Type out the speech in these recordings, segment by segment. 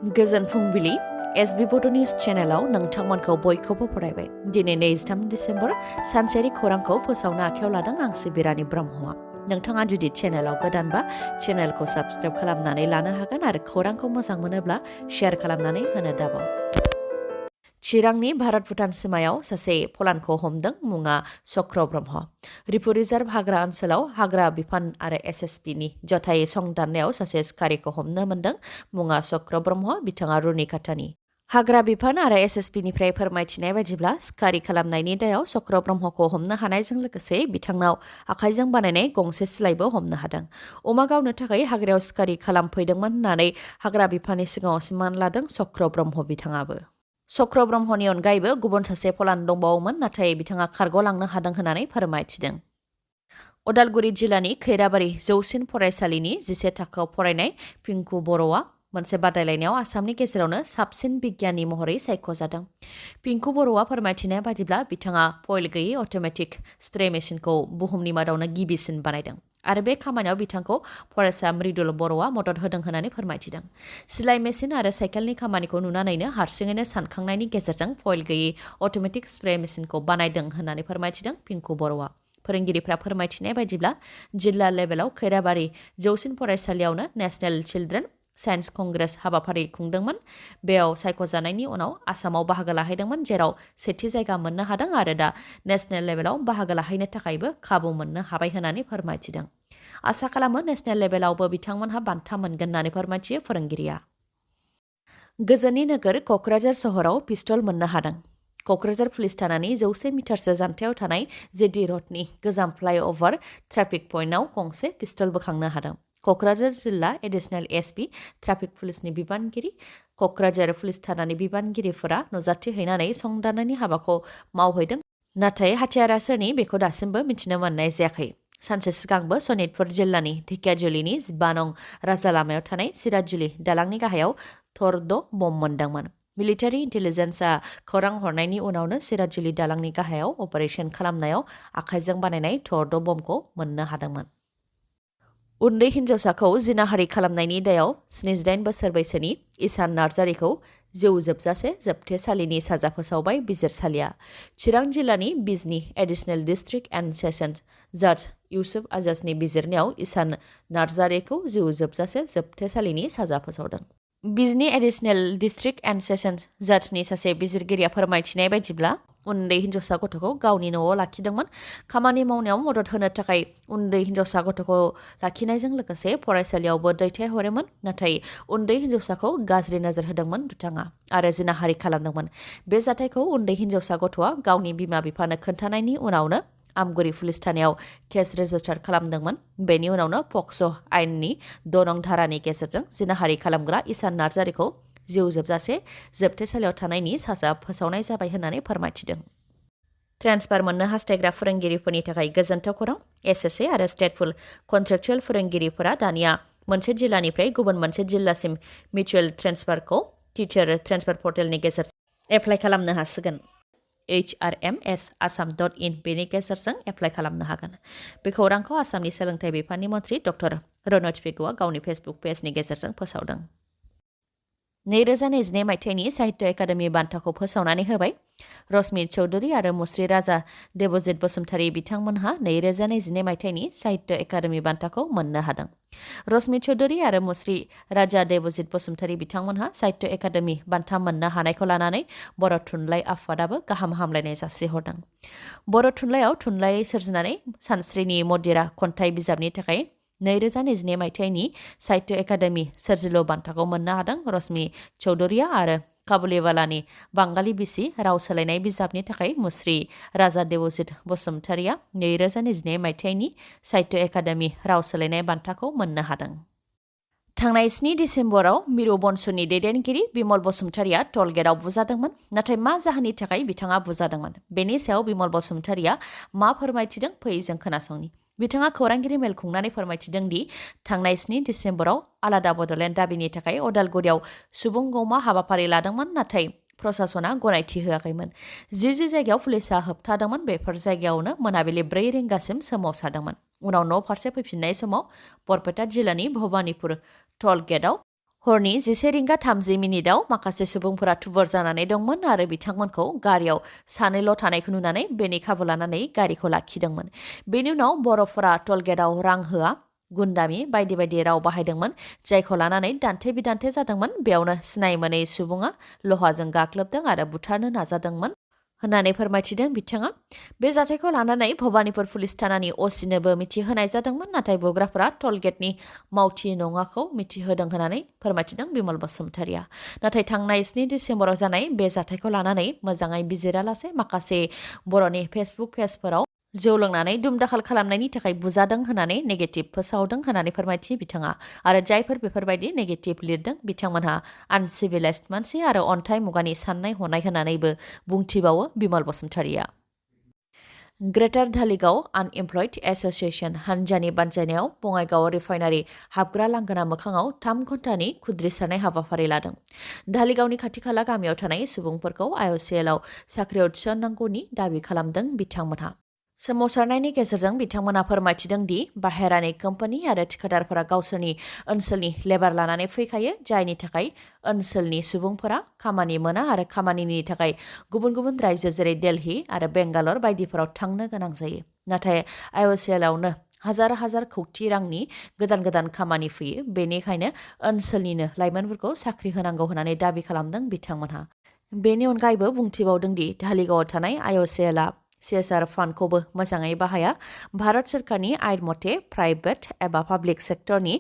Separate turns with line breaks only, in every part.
गोजोन फुंबिलि एसबी बड' निउज चेनेलाव नोंथांमोनखौ बयखौबो फरायबाय। दिनै 23 डिसेम्बर सानसेयारि खौरांखौ फोसावनो आखायाव लादों आं सिबिरानि ब्रह्मआ। नोंथाङा जुदि चेनेलाव गोदानबा चेनेलखौ साबस्क्राइब खालामनानै लानो हागोन आरो खौरांखौ मोजां मोनोब्ला शेयार खालामनानै होनो दाबाव। चिरांनि भारत भुटान सिमायाव सासे फलानखौ हमदों मुङा चक्र ब्रह्म। रिपु रिजार्भ हाग्रा ओनसोलाव हाग्रा बिफान आरो एसएसपिनि जथायै संदाननायाव सासे सिखारिखौ हमनो मोन्दों मुङा चक्र ब्रह्म। बिथाङा रुनिकाटानि हाग्रा बिफान आरो एसएसपिनिफ्राय फोरमायथिनाय बायदिब्ला सिखारि खालामनायनि दायाव चक्र ब्रह्मखौ हमनो हानायजों लोगोसे बिथांनाव आखाइजों बानायनाय गंसे सिलाइबो हमनो हादों। अमा गावनो थाखाय हाग्रायाव सिखारि खालामफैदोंमोन होननानै हाग्रा बिफाननि सिगाङाव सिमान लादों चक्र ब्रह्म बिथाङाबो। चक्र ब्रह्मनि अनगायैबो गुबुन सासे फलान दंबावोमोन, नाथाय बिथाङा खारग'लांनो हादों होननानै फोरमायथिदों। उदालगुरि जिल्लानि खैराबारि जौसिन फरायसालिनि 11 थाखोआव फरायनाय पिंकु बर'आ मोनसे बादायलायनायाव आसामनि गेजेरावनो साबसिन बिगियाननि महरै सायख'जादों। पिंकु बर'आ फोरमायथिनाय बादिब्ला बिथाङा फइल गैयै अट'मेटिक स्प्रे मेसिनखौ बुहुमनि मादावनो गिबिसिन बानायदों आरो बे खामानियाव बिथांखौ फरायसा मृदुल बर'आ मदद होदों होननानै फोरमायथिदों। सिलाइ मेसिन आरो साइकेलनि खामानिखौ नुनानैनो हारसिङैनो सानखांनायनि गेजेरजों फइल गैयै अट'मेटिक स्प्रे मेसिनखौ बानायदों होननानै फोरमायथिदों पिंकु बर'आ। फोरोंगिरिफ्रा फोरमायथिनाय बायदिब्ला जिल्ला लेभेलाव खैराबारि जौसिन फरायसालियावनो नेशनेल चिल्ड्रेन साइन्स कंग्रेस हाबाफारि खुंदोंमोन। बेयाव सायख'जानायनि उनाव आसामाव बाहागो लाहैदोंमोन, जेराव सेथि जायगा मोननो हादों आरो दा नेशनेल लेभेलाव बाहागो लाहैनो थाखायबो खाबु मोननो हाबाय होननानै फोरमायथिदों। आसा खालामो नेशनेल लेभेलावबो बिथांमोनहा बान्था मोनगोन होननानै फोरमायथियो फोरोंगिरिया। गोजोननि नोगोर क'क्राझार सहराव पिस्तल मोननो हादों। क'क्राझार पुलिस थानानि 100 मिटारसो जानथायाव थानाय जेडि रडनि गोजाम फ्लाइअभार ट्राफिक पइन्टआव गंसे पिस्तल बोखांनो हादों। क'क्राझार जिल्ला एडिशनेल एसपि ट्राफिक पुलिसनि बिबानगिरि क'क्राझार पुलिस थानानि बिबानगिरिफोरा नुजाथि हैनानै संदाननायनि हाबाखौ मावहैदों, नाथाय हाथियारा सोरनि बेखौ दासिमबो मिथिनो मोननाय जायाखै। सानसे सिगांबो सनितपुर जिल्लानि ढेकियाजुलिनि 15 नं राजा लामायाव थानाय सिराजुलि दालांनि गाहायाव थर्द बम मोनदोंमोन। मिलिटारि इन्टेलिजेन्सआ खौरां हरनायनि उनावनो सिराजुलि दालांनि गाहायाव अपारेशन खालामनायाव आखाइजों बानायनाय थर्द बमखौ मोननो हादोंमोन। उन्दै हिन्जावसाखौ जिनाहारि खालामनायनि दायाव 78 बोसोर बैसोनि इसान नार्जारिखौ जिउ जोबजासे जोबथेसालिनि साजा फोसावबाय बिजिरसालिया। चिरां जिल्लानि बिजनी एडिशनेल डिस्ट्रिक्ट एन्ड सेसन्स जाज इउसुफ आजाजनि बिजिरनायाव इसान नार्जारिखौ जिउ जोबजासे जोबथेसालिनि साजा फोसावदों। बिजनी एडिशनेल डिस्ट्रिक्ट एन्ड सेसन्स जाजनि सासे बिजिरगिरिया फोरमायथिनाय बायदिब्ला उन्दै हिन्जावसा गथ'खौ गावनि न'आव लाखिदोंमोन। खामानि मावनायाव मदद होनो थाखाय उन्दै हिन्जावसा गथ'खौ लाखिनायजों लोगोसे फरायसालियावबो दैथायहरोमोन, नाथाय उन्दै हिन्जावसाखौ गाज्रि नोजोर होदोंमोन बिथाङा आरो जिनाहारि खालामदोंमोन। बे जाथायखौ उन्दै हिन्जावसा गथ'आ गावनि बिमा बिफानो खोन्थानायनि उनावनो आमगुरि पुलिस थानायाव केस रेजिस्टार खालामदोंमोन। बेनि उनावनो पक्स' आयेननि 6 नं धारानि गेजेरजों जिनाहारि खालामग्रा इसान नार्जारिखौ जिउ जोबजासे जोबथेसालियाव थानायनि साजा फोसावनाय जाबाय होननानै फोरमायथिदों। ट्रेन्सफार मोननो हास्थायग्रा फोरोंगिरिफोरनि थाखाय गोजोनथाव खौरां। एसएसए आरो स्टेटफुल कन्ट्रेक्चुएल फोरोंगिरिफोरा दानिया मोनसे जिल्लानिफ्राय गुबुन मोनसे जिल्लासिम मिउचुएल ट्रेन्सफारखौ टिचार ट्रेन्सफार पर्टेलनि गेजेरजों एप्लाइ खालामनो हासिगोन। hrms.assam.in बेनि गेजेरजों एप्लाइ खालामनो हागोन। बे खौरांखौ आसामनि सोलोंथाइ बिफाननि मन्थ्रि डक्टर रनज पेगुआ गावनि फेसबुक पेजनि गेजेरजों फोसावदों। 2022 मायथाइनि साहित्य एकाडेमि बान्थाखौ फोसावनानै होबाय। रश्मि चौधुरी आरो मुस्रि राजा देबजित बसुमतारी बिथांमोनहा 2022 मायथाइनि साहित्य एकाडेमि बान्थाखौ मोननो हादों। रश्मि चौधुरी आरो मुस्रि राजा देबजित बसुमतारी बिथांमोनहा साहित्य एकाडेमि बान्था मोननो हानायखौ लानानै बर' थुनलाइ आफादाबो गाहाम हामलायनाय जासिहरदों। बर' थुनलाइयाव थुनलाइ सोरजिनानै सानस्रिनि मदिरा खन्थाइ बिजाबनि थाखाय 2022 मायथाइनि साहित्य एकाडेमि सोरजिलु बान्थाखौ मोननो हादों। रश्मि चौधुरीया आरो काबुलिवालानि बांगाली बिसि राव सोलायनाय बिजाबनि थाखाय मुस्रि राजा देबजित बसुमतारीया 2022 मायथाइनि साहित्य एकाडेमि राव सोलायनाय बान्थाखौ मोननो हादों। थांनाय 7 डिसेम्बराव मिरु बनसुनि दैदेनगिरि बिमल बसुमतारीया टलगेटआव बुजादोंमोन। नाथाय मा जाहोननि थाखाय बिथाङा बुजादोंमोन, बेनि सायाव बिमल बसुमतारीया मा फोरमायथिदों फै जों खोनासंनि। बिथाङा खौरांगिरि मेल खुंनानै फोरमायथिदों दि थांनाय 7 डिसेम्बराव आलादा बड'लेण्ड दाबिनि थाखाय उदालगुरियाव सुबुं गौमा हाबाफारि लादोंमोन, नाथाय प्रशासना गनायथि होआखैमोन। जि जायगायाव पुलिसा होबथादोंमोन बेफोर जायगायावनो मोनाबिलि 4 रिंगासिम सोमावसारदोंमोन। उनाव न' फारसे फैफिननाय समाव बरपेटा जिल्लानि भबानिपुर टल गेटआव हरनि 11:30 माखासे सुबुंफोरा थुबुर जानानै दंमोन आरो बिथांमोनखौ गारियाव सानैल' थानायखौ नुनानै बेनि खाबु लानानै गारिखौ लाखिदोंमोन। बेनि उनाव बर'फोरा टलगेटआव रां होआ, गुन्दामि बायदि बायदि राव बाहायदोंमोन, जायखौ लानानै दान्थे बिदान्थे जादोंमोन। बेयावनो सिनाय मोनै सुबुङा लहाजों गाग्लोबदों आरो बुथारनो नाजादोंमोन होननानै फोरमायथिदों बिथाङा। बे जाथायखौ लानानै भबानिपुर पुलिस थानानि असिनोबो मिथिहोनाय जादोंमोन, नाथाय बुग्राफोरा टलगेटनि मावथि नङाखौ मिथिहोदों होननानै फोरमायथिदों बिमल बसुमतारिया। नाथाय थांनाय 7 डिसेम्बराव जानाय बे जाथायखौ लानानै मोजाङै बिजिरालासे माखासे बर'नि फेसबुक पेजफोराव जौ लोंनानै दुमदाखाल खालामनायनि थाखाय बुजादों होननानै नेगेटिभ फोसावदों होननानै फोरमायथि बिथाङा। आरो जायफोर बेफोरबायदि नेगेटिभ लिरदों बिथांमोनहा आनसिभिलाइज्ड मानसि आरो अन्थाइ मुगानि साननाय हनाय होननानैबो बुंथिबावो बिमल बसुमतारिया। ग्रेटार धालिगाव आनएमप्लयड एस'सिएशन हानजानि बानजायनायाव बङाइगाव रिफाइनारि हाबग्रा लांगोना मोखाङाव 3 घन्टानि खुद्रिसारनाय हाबाफारि लादों। धालिगावनि खाथि खाला गामियाव थानाय सुबुंफोरखौ आइअसिएलआव साख्रियाव थिसननांगौनि दाबि खालामदों बिथांमोनहा। सोमावसारनायनि गेजेरजों बिथांमोना फोरमायथिदों दि बाहेरानि कम्पानि आरो थिखादारफोरा गावसोरनि ओनसोलनि लेबार लानानै फैखायो, जायनि थाखाय ओनसोलनि सुबुंफोरा खामानि मोना आरो खामानिनि थाखाय गुबुन गुबुन रायजो जेरै दिल्ली आरो बेंगालर बायदिफोराव थांनो गोनां जायो। नाथाय आइअसिएलआवनो हाजार हाजार कौटि रांनि गोदान गोदान खामानि फैयो, बेनिखायनो ओनसोलनिनो लाइमोनफोरखौ साख्रि होनांगौ होननानै दाबि खालामदों बिथांमोनहा। बेनि अनगायैबो बुंथिबावदों दि धालिगावआव थानाय आइअसिएलआ CSR फान्डखौबो मोजाङै बाहाया। भारत सोरखारनि आयेन मथे प्राइभेट एबा पाब्लिक सेक्टरनि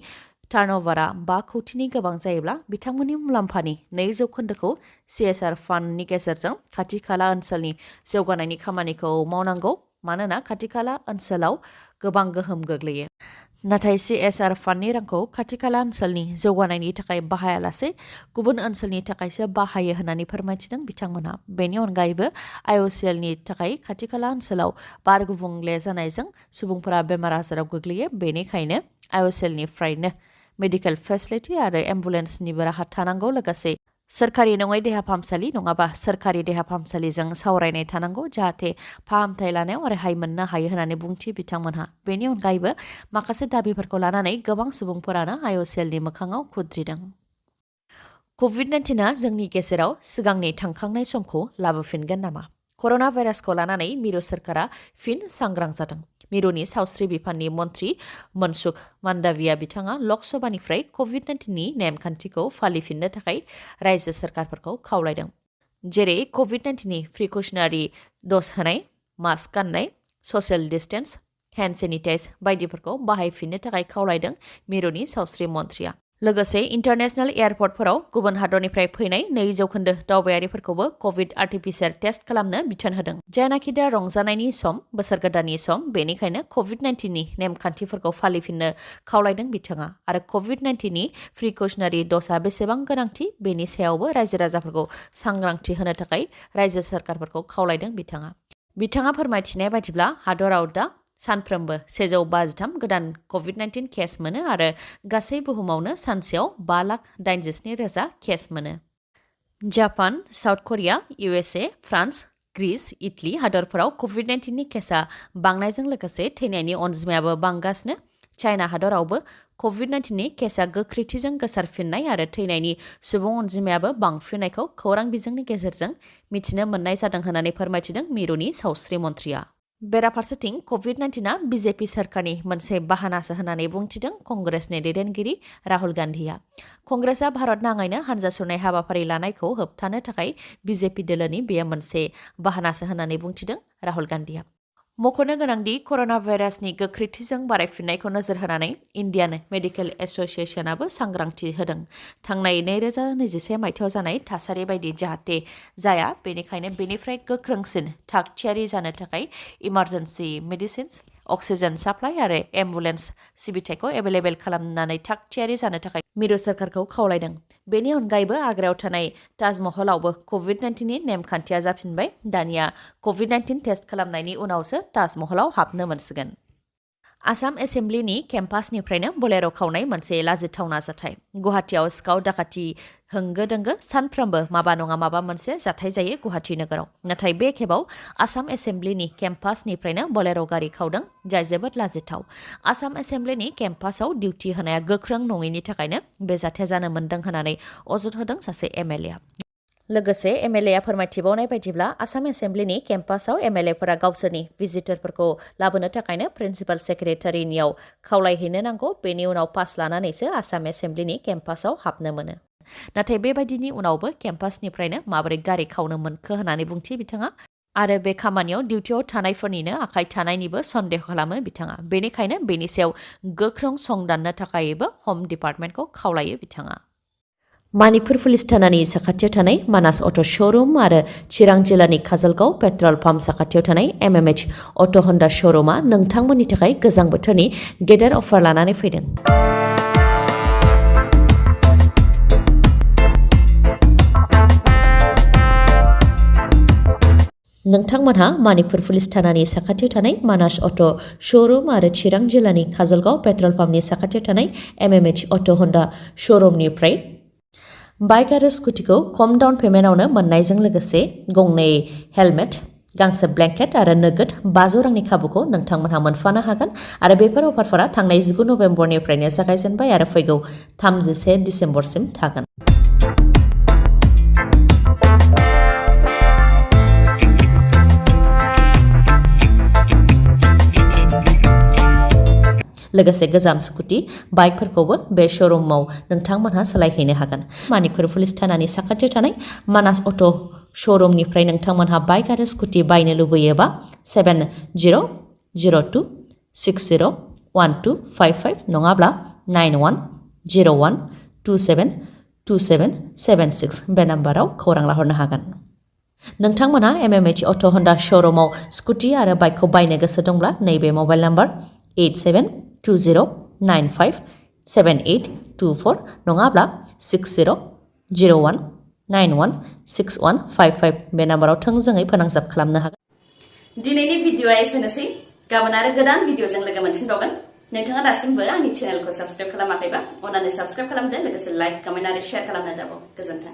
टार्नअभारआ 5 कौटिनि गोबां जायोब्ला बिथांमोननि मुलाम्फानि 2% CSR फान्डनि गेजेरजों खाथि खाला ओनसोलनि जौगानायनि खामानिखौ मावनांगौ, मानोना खाथि खाला ओनसोलाव गोबां गोहोम गोग्लैयो। नाथाय CSR फान्डनि रांखौ खाथि खाला ओनसोलनि जौगानायनि थाखाय बाहायालासे गुबुन ओनसोलनि थाखायसो बाहायो होननानै फोरमायथिदों बिथांमोनहा। बेनि अनगायैबो आइअसिएलनि थाखाय खाथि खाला ओनसोलाव बार गुबुंले जानायजों सुबुंफोरा बेमार आजाराव गोग्लैयो, बेनिखायनो आइअसिएलनिफ्रायनो मेडिकेल फेसिलिटि आरो एम्बुलेन्सनिबो राहा थानांगौ, लोगोसे सोरखारि नङै देहा फाहामसालि नङाबा सोरखारि देहा फाहामसालिजों सावरायनाय थानांगौ, जाहाथे फाहामथाय लानायाव रेहाय मोननो हायो होननानै बुंथि बिथांमोनहा। बेनि अनगायैबो माखासे दाबिफोरखौ लानानै गोबां सुबुंफोरानो आइअसिएलनि मोखाङाव खुद्रिदों। कभिड-19आ जोंनि गेजेराव सिगांनि थांखांनाय समखौ लाबोफिनगोन नामा? कर'ना भाइरासखौ लानानै मिरु सोरखारा फिन सांग्रां जादों। मिरुनि सावस्रि बिफाननि मन्थ्रि मनसुख मान्डाविया बिथाङा लकसभानिफ्राय कभिड-19नि नेमखान्थिखौ फालिफिननो थाखाय रायजो सोरखारफोरखौ खावलायदों, जेरै कभिड-19नि प्रिकसनारि द'ज होनाय, मास्क गाननाय, ससियेल डिस्टेन्स, हेन्ड सेनिटाइज बायदिफोरखौ बाहायफिननो थाखाय खावलायदों मिरुनि सावस्रि मन्थ्रिया। लोगोसे इन्टारनेशनेल एयारपर्टफोराव गुबुन हादरनिफ्राय फैनाय 2% दावबायारिफोरखौबो कभिड आरटिपिसिआर टेस्ट खालामनो बिथोन होदों। जायनाखि दा रंजानायनि सम, बोसोर गोदाननि सम, बेनिखायनो कभिड-19नि नेमखान्थिफोरखौ फालिफिननो खावलायदों बिथाङा। आरो कभिड-19नि प्रिकसनारि द'जआ बेसेबां गोनांथि बेनि सायावबो रायजो राजाफोरखौ सांग्रांथि होनो थाखाय रायजो सोरखारफोरखौ खावलायदों बिथाङा। बिथाङा फोरमायथिनाय बायदिब्ला हादराव दा सानफ्रोमबो 153 गोदान कभिड-19 केस मोनो आरो गासै बुहुमावनो सानसेयाव 5,87,000 केस मोनो। Japan, South Korea, USA, France, Greece, Italy हादरफोराव कभिड-19नि केसआ बांनायजों लोगोसे थैनायनि अनजिमायाबो बांगासिनो। चाइना हादरावबो कभिड-19नि केसआ गोख्रैथिजों गोसारफिननाय आरो थैनायनि सुबुं अनजिमायाबो बांफिननायखौ खौरां बिजोंनि गेजेरजों मिथिनो मोननाय जादों होननानै फोरमायथिदों मिरुनि सावस्रि मन्थ्रिया। बेराफारसेथिं कभिड-19आ बिजेपि सोरखारनि मोनसे बाहानासो होननानै बुंथिदों कंग्रेसनि दैदेनगिरि राहुल गान्धीआ। कंग्रेसआ भारत नाङैनो हानजा सुरनाय हाबाफारि लानायखौ होबथानो थाखाय बिजेपि दोलोनि बेयो मोनसे बाहानासो होननानै बुंथिदों राहुल गान्धीआ। मख'नो गोनांदि कर'ना भाइरासनि गोख्रैथिजों बारायफिननायखौ नोजोर होनानै इन्डियान मेडिकेल एस'सिएशनाबो सांग्रांथि होदों। थांनाय 2021 मायथाइयाव जानाय थासारि बायदि जाहाथे जाया, बेनिखायनो बेनिफ्राय गोख्रोंसिन थाग थियारि जानो थाखाय इमार्जेन्सि मेडिसिन्स, अक्सिजेन साप्लाइ आरो एम्बुलेन्स सिबिथायखौ एभेलेबेल खालामनानै थाग थियारि जानो थाखाय मिरु सोरखारखौ खावलायदों। बेनि अनगायैबो आग्रायाव थानाय ताजमहलावबो कभिड-19नि नेमखान्थिया जाफिनबाय। दानिया कभिड-19 टेस्ट खालामनायनि उनावसो ताजमहलाव हाबनो मोनसिगोन। आसाम एसेम्ब्लिनि केम्पासनिफ्रायनो बोलेर' खावनाय मोनसे लाजिथावना जाथाय गुवाहाटीयाव सिखाव दाखाथि होंगो दोंगो सानफ्रोमबो माबा नङा माबा मोनसे जाथाय जायो गुवाहाटी नोगोराव नाथाय बे खेबाव आसाम एसेम्ब्लिनि केम्पासनिफ्रायनो बोलेर' गारि खावदों जाय जोबोद लाजिथाव आसाम एसेम्ब्लिनि केम्पासाव डिउटि होनाया गोख्रों नङैनि थाखायनो बे जाथाया जानो मोन्दों होननानै अजद होदों सासे एमएलए लोगोसे एमएलए फोरमायथिबावनाय बायदिब्ला आसाम एसेम्ब्लिनि केम्पासाव एमएलएफोरा गावसोरनि भिजिटरफोरखौ लाबोनो थाखायनो प्रिन्सिपाल सेक्रेटारिनियाव खावलायहैनो नांगौ बेनि उनाव पास लानानैसो आसाम एसेम्ब्लिनि केम्पासाव हाबनो मोनो नाथाय बेबायदिनि उनावबो केम्पासनिफ्रायनो माबोरै गारि खावनो मोनखो होननानै बुंथि बिथाङा आरो बे खामानियाव डिउटियाव थानायफोरनिनो आखाइ थानायनिबो सन्देह खालामो बिथाङा बेनिखायनो बेनि सायाव गोख्रों संदाननो थाखायबो हम डिपार्टमेन्टखौ खावलायो बिथाङा मानिपुर पुलिस थानानि साखाथियाव थानाय मानास अट' श'रुम आरो चिरां जिल्लानि काजलगाव पेट्रल पाम्प साखाथियाव थानाय एमएमएच अट' हन्डा श'रुमा नोंथांमोननि थाखाय गोजां बोथोरनि गेदेर अफार लानानै फैदों नोंथांमोनहा मानिपुर पुलिस थानानि साखाथियाव थानाय मानास अट' श'रुम आरो चिरां जिल्लानि काजलगाव पेट्रल पाम्पनि साखाथियाव थानाय एमएमएच अट' हन्डा श'रुमनिफ्राय बाइक आरो स्कुटिखौ खम डाउन पेमेन्टआवनो मोननायजों लोगोसे गंनै हेलमेट गांसे ब्लेंकेट आरो नोगोद 500 रांनि खाबुखौ नोंथांमोनहा मोनफानो हागोन आरो बेफोर अफारफोरा थांनाय 19 नभेम्बरनिफ्रायनो जागायजेनबाय आरो फैगौ 31 डिसेम्बरसिम थागोन लोगोसे गोजाम स्कुटि बाइकफोरखौबो बे श'रुमाव नोंथांमोनहा सोलायहैनो हागोन मानिपुर पुलिस थानानि साखाथियाव थानाय मानास अट' श'रुमनिफ्राय नोंथांमोनहा बाइक आरो स्कुटि बायनो लुबैयोबा 7002601255 नङाब्ला 9101272776 बे नाम्बाराव खौरां लाहरनो हागोन नोंथांमोनहा एमएमएच अट' हन्डा श'रुमाव स्कुटि आरो बाइकखौ बायनो गोसो दंब्ला नैबे मबाइल नाम्बार 8720957824 नङाब्ला 6001916155 बे नाम्बाराव थोंजोङै फोनांजाब खालामनो हागोन दिनैनि भिडिअ'आ एसेनोसै गाबोन आरो गोदान भिडिअ'जों लोगो मोनफिनबावगोन नोंथाङा दासिमबो आंनि चेनेलखौ साबस्क्राइब खालामाखैबा अन्नानै साबस्क्राइब खालामदो लोगोसे लाइक कमेन्ट आरो शेयार खालामनो दाबाव गोजोन्थों